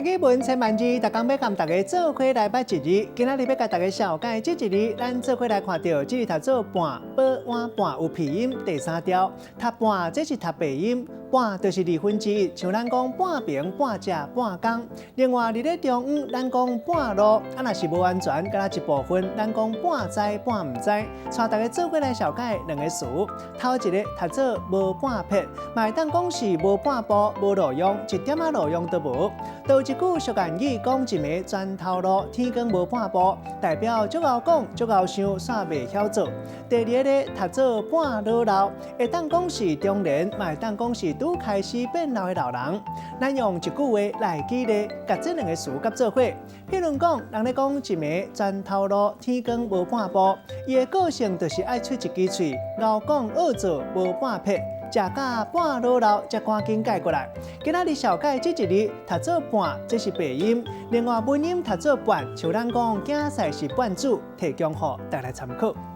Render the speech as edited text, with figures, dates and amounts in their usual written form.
台語文千萬字，逐工欲共大家做伙來捌一字。今仔日欲共大家紹介這一字，咱做伙來看著，這字讀做半，寶碗半有鼻音第三調，讀半這是讀白音，半就是二分之一，像咱講半爿、半隻、半工。另外，佇咧中央，咱講半路，啊若是無完全，敢若一部分，咱講半知半毋知。帶大家做伙來紹介兩個詞，頭一个讀做無半撇，嘛會當講是無半步、無路用，一點仔路用都無。佗一句俗諺語講一暝全頭路，天光無半步，代表足𠢕講、足𠢕想，煞袂曉做。第二个讀做半老老，會當講是中年，嘛會當講是拄開始變老的老人。咱用一句話來舉例，共這兩个詞佮做伙。譬如講，人咧講一暝全頭路，天光無半步，伊的個性就是愛吹一支喙，𠢕講僫做無半撇。食甲半老老，才趕緊改過來。今仔日紹介這一字讀做半，這是白音；另外文音讀做半，像咱講囝婿是半子，提供予大家參考。